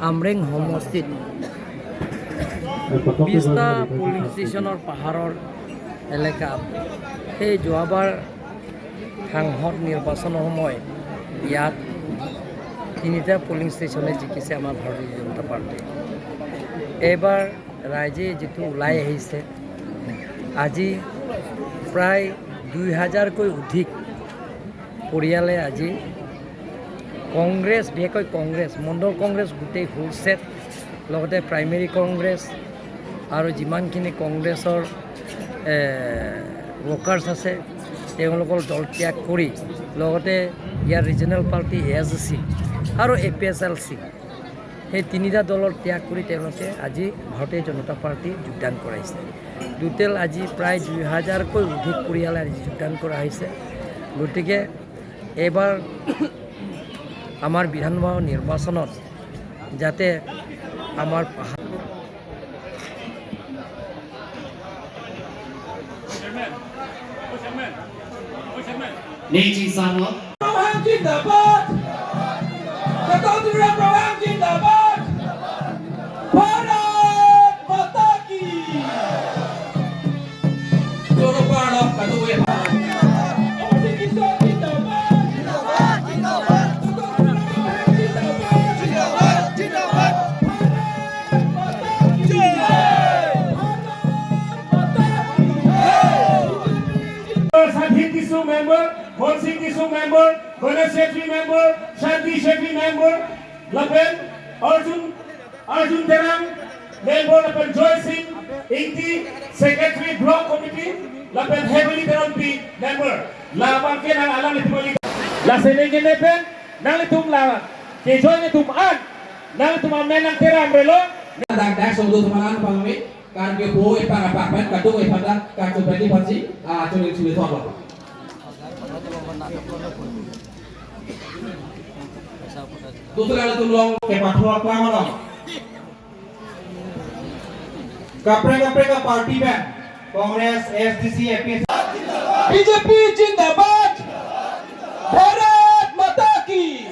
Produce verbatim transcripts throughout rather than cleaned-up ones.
আমৰেং সমষ্টিত বিশটা পলিং ষ্টেচনৰ পাহাৰৰ এলেকা। সেই যোৱাবাৰ সাংসদ নিৰ্বাচনৰ সময় ইয়াত তিনিটা পলিং ষ্টেচনে জিকিছে আমাৰ ভাৰতীয় জনতা পাৰ্টি। এইবাৰ ৰাইজে যিটো ওলাই আহিছে, আজি প্ৰায় দুই হাজাৰকৈ অধিক পৰিয়ালে আজি কংগ্ৰেছ, বিশেষকৈ কংগ্ৰেছ, মণ্ডল কংগ্ৰেছ গোটেই হোলছেট, লগতে প্ৰাইমেৰী কংগ্ৰেছ আৰু যিমানখিনি কংগ্ৰেছৰ, এ, ৱৰ্কাৰ্ছ আছে, তেওঁলোকৰ দল ত্যাগ কৰি লগতে ইয়াৰ ৰিজনেল পাৰ্টি এ এছ ডি চি আৰু এ পি এইচ এল চি, সেই তিনিটা দলৰ ত্যাগ কৰি তেওঁলোকে আজি ভাৰতীয় জনতা পাৰ্টি যোগদান কৰাইছে। টোটেল আজি প্ৰায় দুই হাজাৰকৈ অধিক পৰিয়ালে আজি যোগদান কৰা হৈছে। গতিকে এইবাৰ আমাৰ বিধানসভা নিৰ্বাচনত যাতে আমাৰ পাহাৰ Niji Sanwat. Ram Rahang Zindabad! Ganatantra Ram Rahang Zindabad! Bharat Mata Ki! Joro parlo kadu e. Amar Sing Tisso Zindabad! Ganatantra Ram Rahang Zindabad! Bharat Mata Ki! Bharat Mata Ki! Sadhin Tisso member, Mon Sing Tisso member, Ganesh Shetty member, Shanti Shetty member, lapen Arjun, Arjun Terang member, lapen Joy Sing Ingti secretary block committee, lapen Heavenly Teronpi member. Labang ke nang alanglitum ali. Lasi ningkan pen nanglitum la kejoin atum an, nanglitum amen nangteram relo. Dak dak songdo teman an pangmi. Karbi po epang apak pen kadung epang dak kachupeti pansi, ah, chuling chuling thok lo. Tutu kalau tum long kepathuak lama long. Kaprek kaprek ke party pen, Congress, A S D C, A P S, B J P Zindabad! Bharat Mata Ki!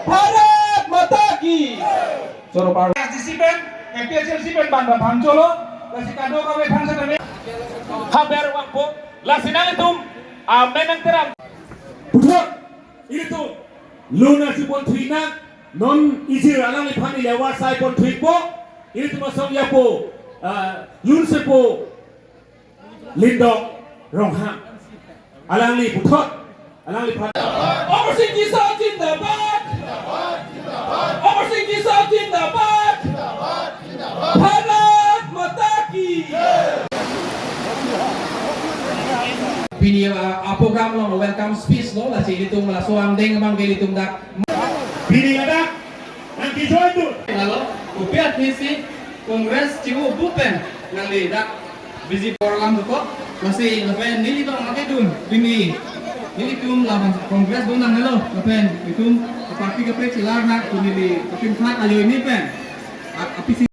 Bharat Mata Ki! Choro par. A S D C pen, A P H L C pen bang bang cholo, lasi kado kave thang sa kami. Haber wangpo, lasi nanglitum amen nangteram. Puthot, ilitum, lun asi pon thuina, non ijir alangliphan ili awar sai pon thuipo, ilitum asong yapo, ah, lun sepo, Lindong Ronghang. Alangli puthot, alangliphan. Amar Sing Tisso Zindabad! Amar Sing Tisso Zindabad! Bharat Mata Ki! Pini, uh, a program long welcome speech lo, lasi ilitum laso angdeng abang ke ilitum dak. Pini ada Nangkejoin dun. Lalo, kopi aphi si Congress chimu bupen nangli dak busy program dokok, lasi lapen neli tong lake dun, pini nelitum laban Congress dun nangnelo, lapen itum party kaprek chelar nang, pini neli kapin khat ajoine pen, a-, apisi